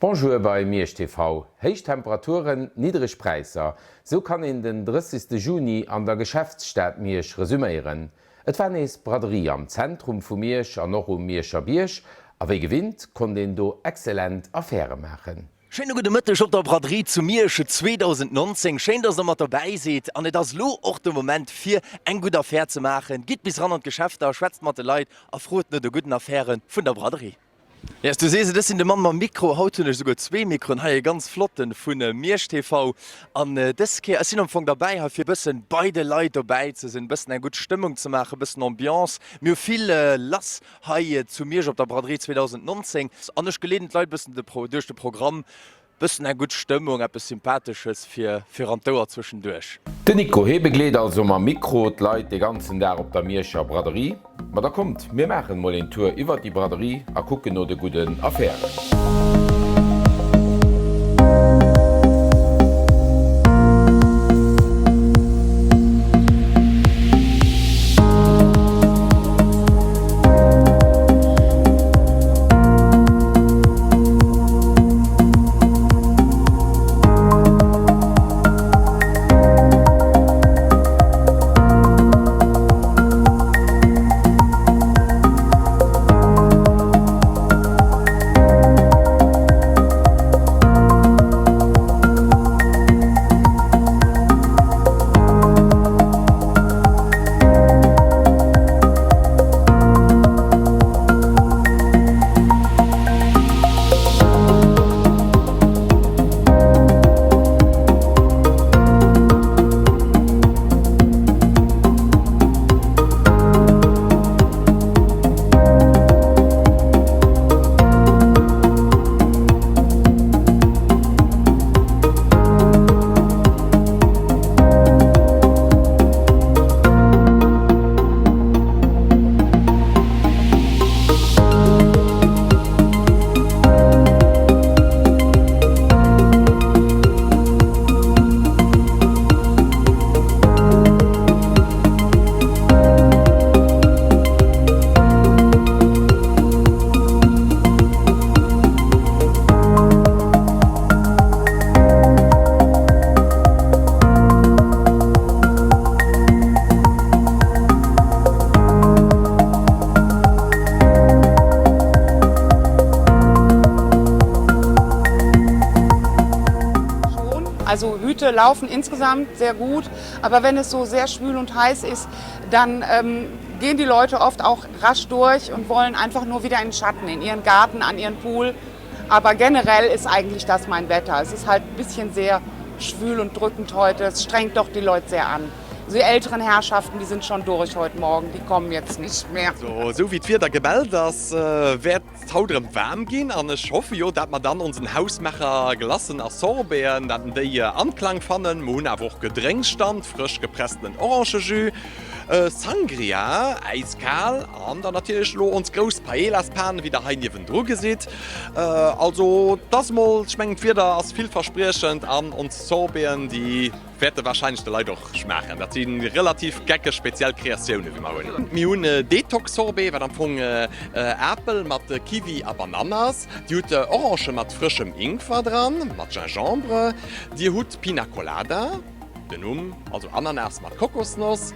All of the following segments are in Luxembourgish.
Bonjour bei Miersch TV. Héich Temperaturen, niddreg Präisser, sou kann een den 30 Juni an der Geschäftsstad Miersch resuméieren. Et war nees Braderie am Zentrum vu Miersch an och um Mierscher Bierg a wéi gewinnt konnt een do excellent Affäre maachen. Schéine gudde Mëtteg op der Braderie zu Miersch 2019. Schéin, dass der mat dobäi sidd an et ass elo och de Moment fir eng gutt Affär ze maachen. Gitt bis ran an d'Geschäfter, schwätzt mat de Leit a frot no de gudden Affäre vun der Braderie. Yes, du sees et, ech sinn de Mann mam Mikro. Haut hunn ech esouguer zwee Mikroen hei, e ganz flotten vu Miersch TV an dës Kéier, ech sinn am Fong derbäi hei fir e bëssen bei de Leit dobäi ze sinn, e bëssen eng gutt Stëmmung ze maachen, e bëssen Ambiance. Mir hu vill lass hei zu Miersch op der Braderie 2019 an ech geleeden d'Leit bëssen duerch de Programm, bëssen eng gutt Stëmmung, eppes Sympathesches fir fir an d'Ouer zwëschenduerch. Den Nico, hee begleet also mam Mikro d'Leit de ganzen Dag op der Mierscher Braderie. Ma da kommt, mir maachen mol een Tour iwwert déi Braderie a kucken no de gudden Affären. Also Hüte laufen insgesamt sehr gut, aber wenn es so sehr schwül und heiß ist, dann ähm, gehen die Leute oft auch rasch durch und wollen einfach nur wieder in den Schatten, in ihren Garten, an ihren Pool. Aber generell ist eigentlich das mein Wetter. Es ist halt ein bisschen sehr schwül und drückend heute. Es strengt doch die Leute sehr an. Die älteren Herrschaften, die sind schon durch heute Morgen, die kommen jetzt nicht mehr. So, sou wéi d'Wieder gemellt ass, wäert et haut erëm waarm ginn an ech hoffe jo, dat mer dann onsen Hausmaacher Glacen a Sorbeten, dat déi Anklang fannen. Mer hunn awer och Gedrénksstand, frësch gepresstenen Orangejus, Sangria, äiskal an dann natierlech elo ons grouss Paellaspan, wéi der hei niewendru gesitt. Also, et ass mol, ech mengen d'Wieder ass villverspriechend an ons Sorbeten, déi Wäerte warscheinlech de Leit och schmaachen. Dat si relativ geckeg speziell Kreatioune wéi mer hunn. Mir hunn Detox-Sorbet, wat am Fong Apel mat Kiwi a Banann ass. Dir hutt Orange mat frëschem Ingwer dran, mat Gingembre. Dir hutt Pina Colada, den Numm, also Ananas mat Kokosnoss.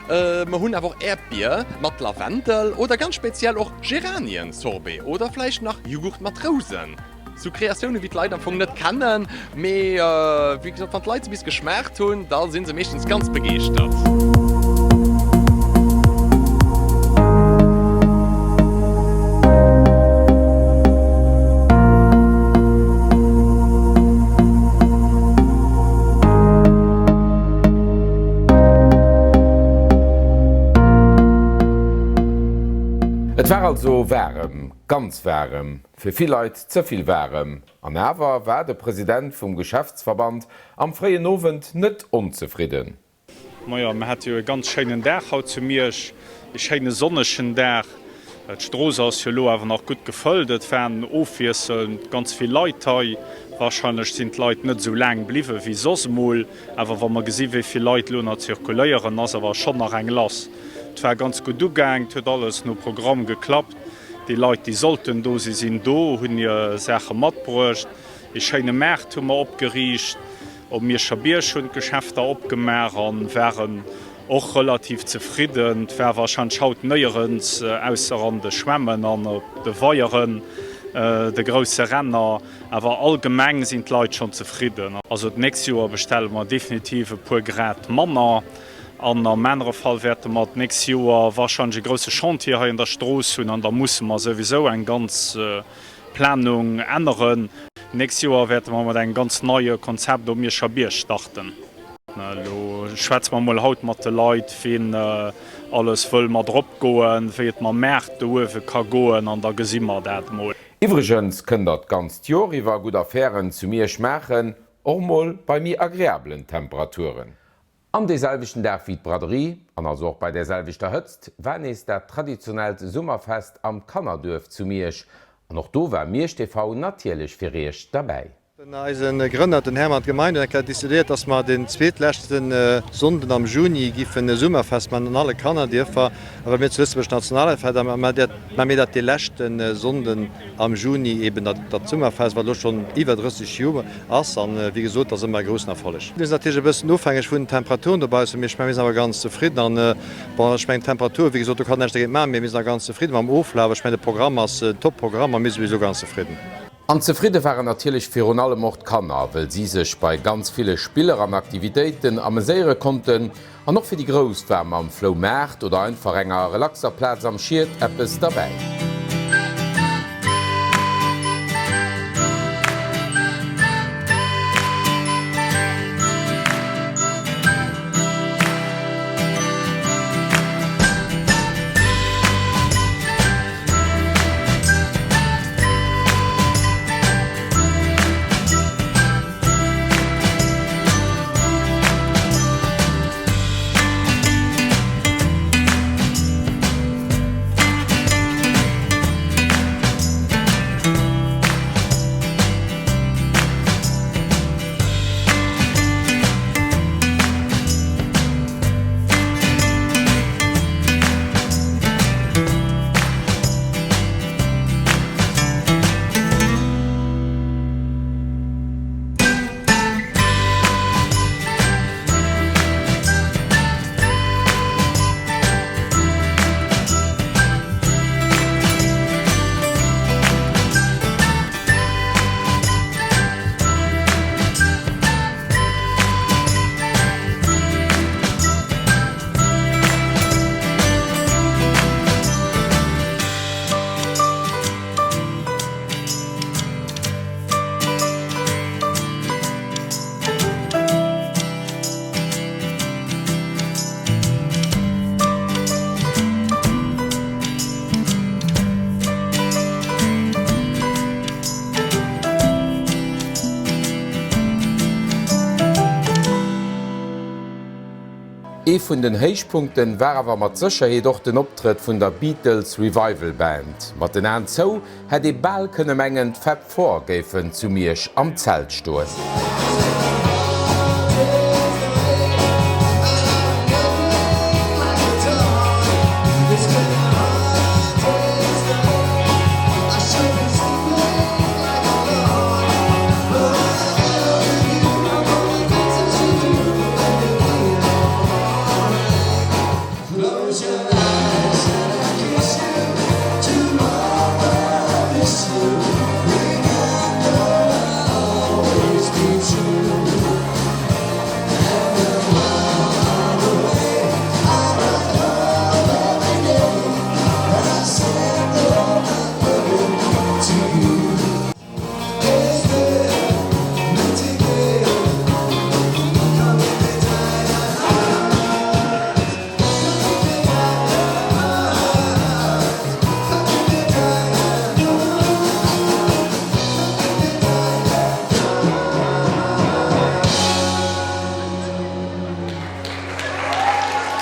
Mer hunn awer och Äerdbier mat Lavendel oder ganz speziell och Geranien-Sorbet oder vläicht nach Jughurt mat Rousen. Sou Kreatiounen, wéi d'Leit am Fong net kennen, mee wéi gesot, wann d'Leit se bis geschmaacht hunn, da si se meeschtens ganz begeeschtert. Et war also waarem, ganz waarem. Fir vill Leit ze vill waarem. An awer war de President vum Geschäftsverband am fréien Owend net onzefridden. Majo, mir hate jo e ganz schéinen Dag haut zu Miersch, e schéine sonnegen Dag. D'Strooss ass jo elo awer nach gutt gefëllt. Et waren ofwiesselnd ganz vill Leit hei. Warscheinlech sinn d'Leit net esou laang bliwwe wéi soss emol. Awer wa mer gesi wéi vill Leit elo nach zirkuléieren, ass awer schonn nach eng lass. Et war ganz gutt ugaang, et huet alles no Programm geklappt. Déi Leit, déi sollten do sinn, sinn do, hunn hir Saache matbruecht. Ee schéine Maart hu mer opgeriicht. Op Mierscher Bierg hunn d'Geschäfter opgemaach a waren och relativ zefridden. Et war warscheinlech haut néierens, ausser an de Schwämmen an op de Weieren, de grousse Renner. Awer allgemeng sinn d'Leit schonn zefridden. Also d'nächst Joer bestelle mer definitiv e puer Grad manner. An am anere Fall wäerte mer d'nächst Joer warscheinlech e grousse Chantier hei an der Strooss hunn an da musse mer souwisou eng ganz Planung änneren. D'nächst Joer wäerte mer mat engem ganz neie Konzept op Mierscher Bierg starten. Elo schwätze mer mol haut mat de Leit, ween alles wëll mat eropgoen, wéi et mam Maart do uewe ka goen an da gesi mer dat mol. Iwwregens kënnt der d'ganzt Joer iwwer gutt Affären zu Miersch maachen, och mol bei méi agreabelen Temperaturen. An dee selwechten Dag wéi d'Braderie, an also och bei där selwechter Hëtzt, war nees dat traditionellt Summerfest am Kannerduerf zu Miersch. An och do war Miersch TV natierlech fir iech derbäi. Den eise Grënner, den Hermann Gemein, huet eng Kéier decidéiert, dass mer den zweetleschte Sonnden am Juni giffen e Summerfest man an alle Kannerdierfer. A well mir zu Lëtzebuerg Nationalfest haben, ma mir dat dee leschte Sonnden am Juni eben dat Summerfest, wat elo schonn iwwer 30 Joer ass. An wéi gesot, dat ass ëmmer e groussen Erfolleg. Mir sinn natierlech e bëssen ofhängeg vun den Temperaturen dobaussen, mee ech mengen, mir sinn awer ganz zefridden. An bon, ech mengen d'Temperature, wéi gesot, do kann een näischt dergéint maachen, mee mir sinn awer ganz zefridden mam Oflaf. Ech mengen, de Programm ass en Top-Programm a mir si souwisou ganz zefridden. An zefridde waren natierlech virun allem och d'Kanner, wëll si sech bei ganz ville Spiller an Aktivitéiten ameséiere konnten. An och fir déi Grouss war mam Floumaart oder einfach enger relaxer Plaz am Schied eppes derbäi. Ee vun den Héichpunkten war awer mat Sécherheet och den Optrëtt vun der Beatles Revival Band. Mat den Aen zou hätt ee bal kënne mengen, d'Fab Four géifen zu Miersch am Zelt stoen.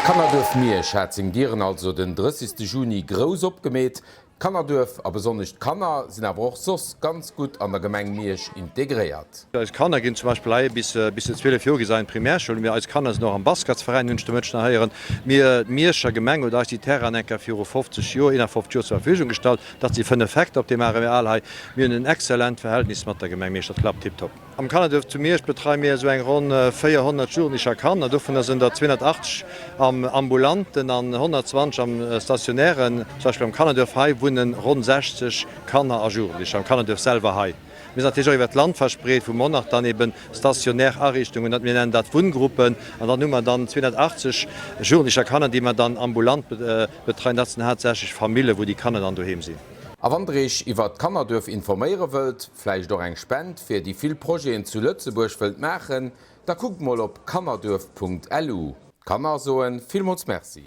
D'Kannerduerf Miersch hat seng Dieren also den 30 Juni grouss opgemeet. D'Kannerduerf a besonnesch d'Kanner sinn awer och soss ganz gutt an der Gemeng Miersch integréiert. Eis Kanner ginn zum Beispill hei bis bis se 12 Joer gi se an d'Primärschoul. Mir eis Kanner sinn och am Basketsveräin, hunn ech de Mëtteg nach héieren. Mir, d'Mierscher Gemeng huet eis déi Terrainen eng Kéier viru 50 Joer, 51 Joer zur Verfügung gestallt. Dat si 5 Hektar op deem Areal hei. Mir hunn en exzellent Verhältnis mat der Gemeng Miersch, dat klappt tiptop. Am Kannerduerf zu Miersch betreie mir esou eng ronn 400 Jugendlecher Kanner. Dovunner sinn der 280 am ambulanten an 120 am stationären. Zum Beispill am Kannerduerf hei wunne ronn 60 Kanner a Jugendlecher am Kannerduerf selwer hei. Mir sinn natierlech och iwwer d'Land verspreet, wou mer och nach dann eben stationär Ariichtungen hunn. Mir nennen dat Wunngruppen. An dann hu mer dann 280 Jugendlecher Kanner, déi mer dann ambulant betreien. Dat sinn haaptsächlech Famillen, wou déi Kanner dann doheem sinn. A wann der iech iwwert d'Kannerduerf informéiere wëllt, vläicht och eng Spend fir déi vill Projeten zu Lëtzebuerg wëllt maachen, da kuckt mol op kannerduerf.lu. D'Kanner soen villmools Merci.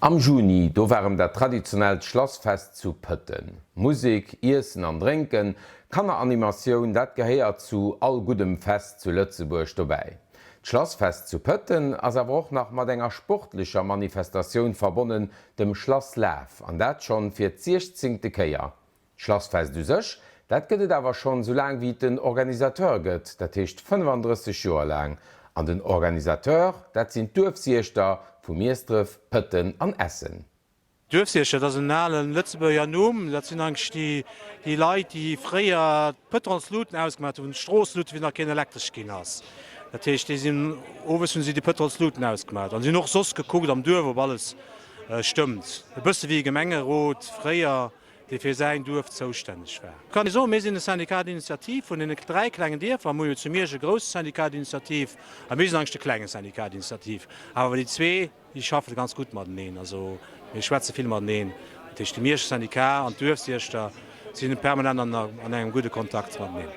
Am Juni, do war erëm dat traditionellt Schlassfest zu Pëtten. Musek, Iessen an Drénken, Kanneranimatioun, dat gehéiert zu all guddem Fest zu Lëtzebuerg dobäi. D'Schlassfest zu Pëtten ass awer och nach mat enger sportlecher Manifestatioun verbonnen, dem Schlasslaf, an dat schonn fir d'siechzéngte Kéier. D'Schlassfest u sech, dat gëtt et awer schonn esou laang wéi et den Organisateur gëtt, dat heescht 35 Joer laang. An den Organisateur, dat sinn d'Duerfsiechter vu Miesdref, Pëtten an Essen. Duerfsiechter, dat ass en ale Lëtzebuerger Numm. Dat sinn eigentlech déi Leit, déi fréier d'Pëtrolsluten ausgemaach hunn, d'Stroosseluten, wéi nach keen Elektresch ginn ass. Dat heescht, déi sinn, owes hunn si déi Pëtrolsluten ausgemaach an si hunn och soss gekuckt am Duerf, ob alles stëmmt. E bësse wéi e Gemengerot fréier, dee fir säin Duerf zoustänneg war. Kann ee soen, mir sinn e Syndicat d'initiative vun deenen 3 klengen Dierfer. Mir hu jo zu Miersch e grousse Syndicat d'initiative a mir sinn eigentlech de klenge Syndicat d'initiative. Awer déi zwee Déi schaffe ganz gutt mateneen, also mir schwätze vill mateneen. Dat heescht de Mierscher Syndicat an d'Duerfsiechter si permanent an engem gudde Kontakt mateneen.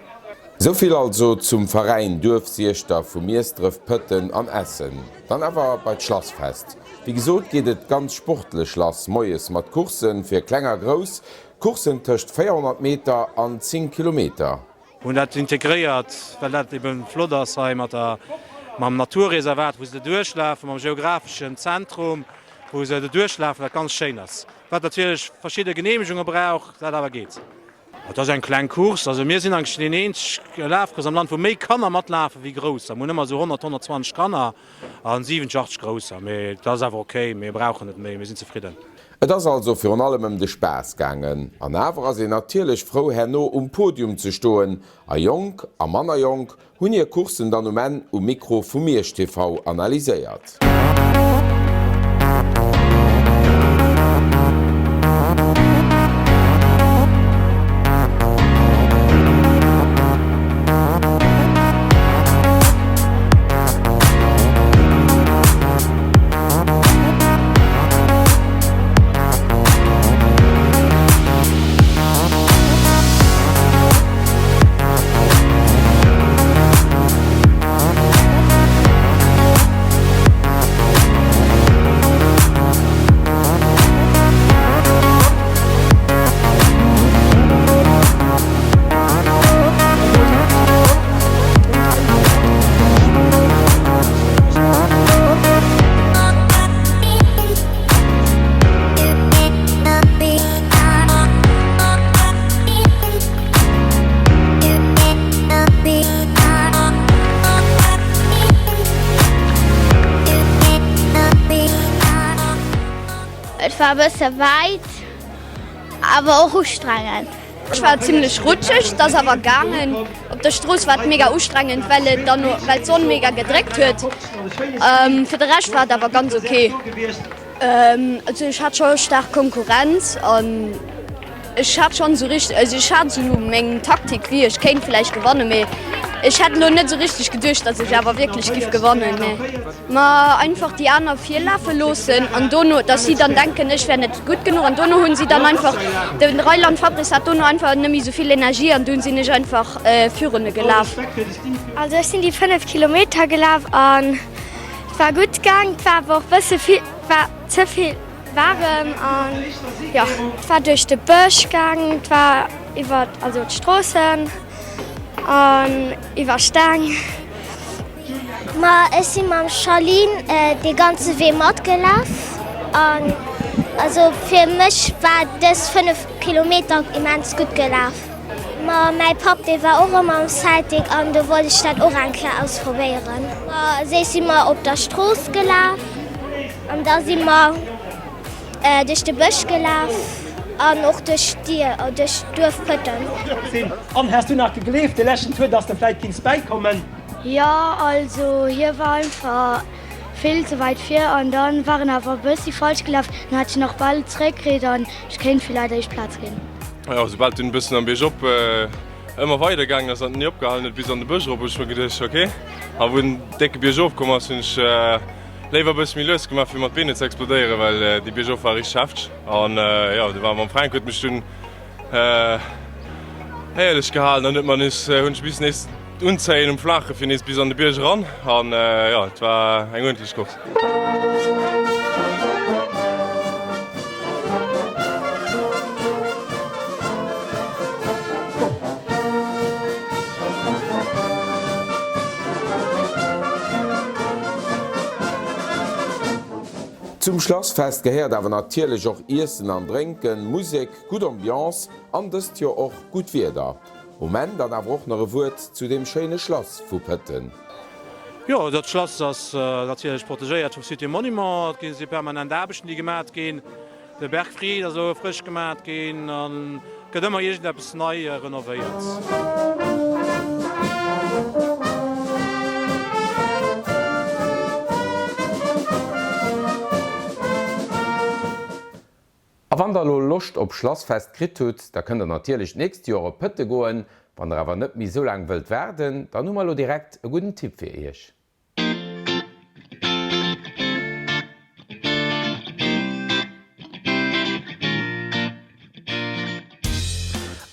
Esou vill also zum Veräin Duerfsiechter vu Miesdref, Pëtten an Essen. Dann awer bei d'Schlassfest. Wéi gesot geet et ganz sportlech lass, moies mat Courssen fir Kleng a Grouss, Courssen tëscht 400 Meter an 10 Kilometer. Hunn dat integréiert, well dat eben flott ass hei mat der, mam Naturreservat, wou se duerchlafen, mam geographeschen Zentrum, wou se duerchlafen, wat ganz schéin ass, wat natierlech verschidde Genehmegunge brauch, dat awer geet. Et ass eng kleng Course, also mir sinn eigentlech deen eenzege Lafkurs am Land, wou méi Kanner matlafe wéi Grousser. Mir hunn ëmmer esou 100, 120 Kanner an 70, 80 Grousser, mee dat ass awer ok, mir brauchen net méi, mir sinn zefridden. Et ass also virun allem ëm de Spaass gaangen. An awer ass een natierlech frou herno um Podium ze stoen. A Jonk a manner Jonk hunn hir Courssen dann um Enn um Mikro vu Miersch TV analyséiert. Et war e bësse wäit, awer och ustrengend. Et war zimlech rutscheg, et ass awer gaangen. Op der Strooss war et mega ustrengend, well et dann well d'Sonn mega gedréckt huet. Fir de Rescht war et awer ganz ok. Also ech hat scho staark Konkurrenz an ech hat schonn esou richteg, also ech hat esou meng Taktik wéi ech kéint villäicht gewannen, mee ech hätt elo net esou richteg geduecht, datt ech awer wierklech giff gewannen. Ma einfach déi aner virlafe loossen an dono, dass si dann denken, ech wär net gutt genuch an dono hunn si dann einfach, de Rayland Fabrice hat dono einfach net méi esou vill Energie an dunn sinn ech einfach virun e gelaf. Also ech sinn déi 5 Kilometer gelaf an et war gutt gaang, et war awer och bësse vill, war ze vill waarem an jo. Et war duerch de Bësch gaang, et war iwwer also d'Stroossen an iwwer Steng. Ma ech si mam Charline dee ganze Wee matgelaf an. Also fir mech war dës 5 Kilometer immens gutt gelaf. Ma mäi Papp dee war och ëmmer am Celtic an do wollt ech dat och eng Kéier ausprobéieren. Ma séiss si mer op der Strooss gelaf an da si mer duerch de Bësch gelaf an och duerch d'Dier, duerch d'Duerf Pëtten. An has du nach gegleeft de leschten Tour, dass de vläit kinns bäikommen? Jo, also hie war einfach vill ze weit vir an dann war en awer e bëssi falsch gelaf, dann hat ech en och bal zréck kritt an ech kéint villäit éischt Plaz ginn. Jo, soubal dunn e bëssen am Biergop ëmmer weider gaangen ass an ni opgehalen huet bis an de Bësch erop, hunn ech mer geduecht, ok. A wou den décke Biergof komm ass, hunn ech léiwer e bësse méi lues gemaach fir mat d'Been net ze explodéieren, well dee Biergof war richteg hefteg. An jo, de war mam Fränk huet mech dunn Éierlech gehalen an huet mer nees, hunn ech missen nees unzéien um Flaache fir nees bis an de Bierg eran an jo, et war eng uerdentlech Course. Zum Schlassfest gehéiert awer natierlech och Iessen an Drénken, Musek, Gutt Ambiance an dëst Joer och gutt Wieder. Um Enn dann awer och nach e Wuert zu deem schéine Schlass vu Pëtten. Jo, dat Schlass ass natierlech protegéiert vum Site des Monuments. Et si permanent Aarbechten, déi gemat ginn. De Bergfried ass elo frësch gemat ginn an et gëtt ëmmer iergendeppes nei renovéiert. A wann der elo Loscht op Schlassfest kritt hutt, da kënnt der natierlech d'nächst Joer op Pëtte goen. Wann der awer net méi sou laang wëllt waarden, dann hu mer elo direkt e gudden Tipp fir iech.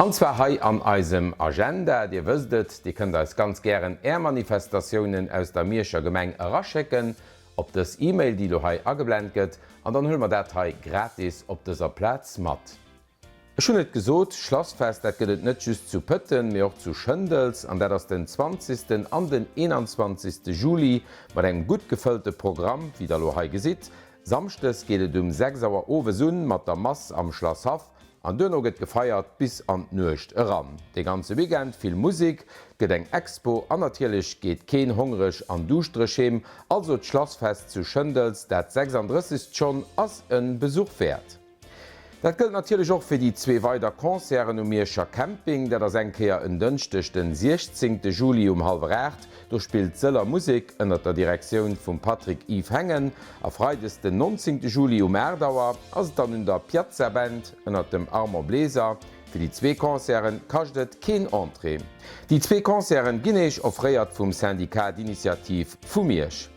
An zwar hei an eisem Agenda. Dir wësst et, dir kënnt eis ganz gären är Manifestatiounen aus der Mierscher Gemeng eraschécken. Op dës E-Mail, déi elo hei ageblent gëtt, an dann huele mer dat hei gratis op dëser Plaz mat. Ech hunn et gesot, Schlassfest, dat gëtt et net just zu Pëtten, mee och zu Schëndels, an dat ass den 20. an den 21. Juli mat engem gutt gefëllte Programm, wéi der elo hei gesitt. Samschdes geet et um 6 Auer owes un mat der Mass am Schlasshaff An duerno gëtt gefeiert bis an d'Nuecht eran. Dee ganze Weekend vill Musek, 't gëtt eng Expo an natierlech geet keen hongreg an duuschtereg heem. Also d'Schlassfest zu Schëndels, dat 36. schonn, ass en Besuch wäert. Dat gëllt natierlech och fir déi zwee weider Concerten um Mierscher Camping. Dat ass eng Kéier en Dënschdeg den 16 Juli um hallwer 8, do spillt d'Sëller Musek ënnert der Direktioun vum Patrick Yves Hengen. A Freides den 19 Juli um 8 Auer ass et dann un der Piazza Band ënnert dem Armand Bleser. Fir déi zwee Concerten kascht et keen Entrée. Déi zwee Concerten ginn Eech offréiert vum Syndicat d'Initiative vu Miersch.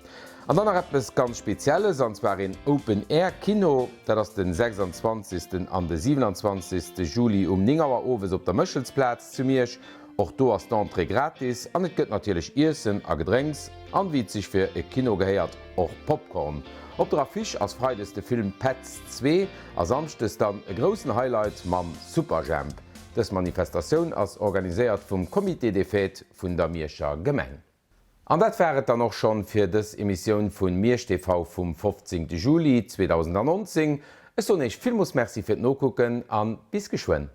An dann nach eppes ganz Spezielles, an zwar een Open Air Kino. Dat ass den 26 an de 27 Juli um 9 Auer owes op der Méchelsplaz zu Miersch. Och do ass d'Entrée gratis an et gëtt natierlech Iessen a Gedrénks an, wéi et sech fir e Kino gehéiert, och Popcorn. Op der Affiche ass freides de Film Petz 2 a samschdes dann e groussen Highlight mam Superjhemp. Dës Manifestatioun ass organiséiert vum Comité des Fêtes vun der Mierscher Gemeng. An dat war et dann och schonn fir dës Emissioun vun Miersch TV vum 15 Juli 2019. Ech soen Iech villmoos Merci fir d'Nokucken an bis geschwënn.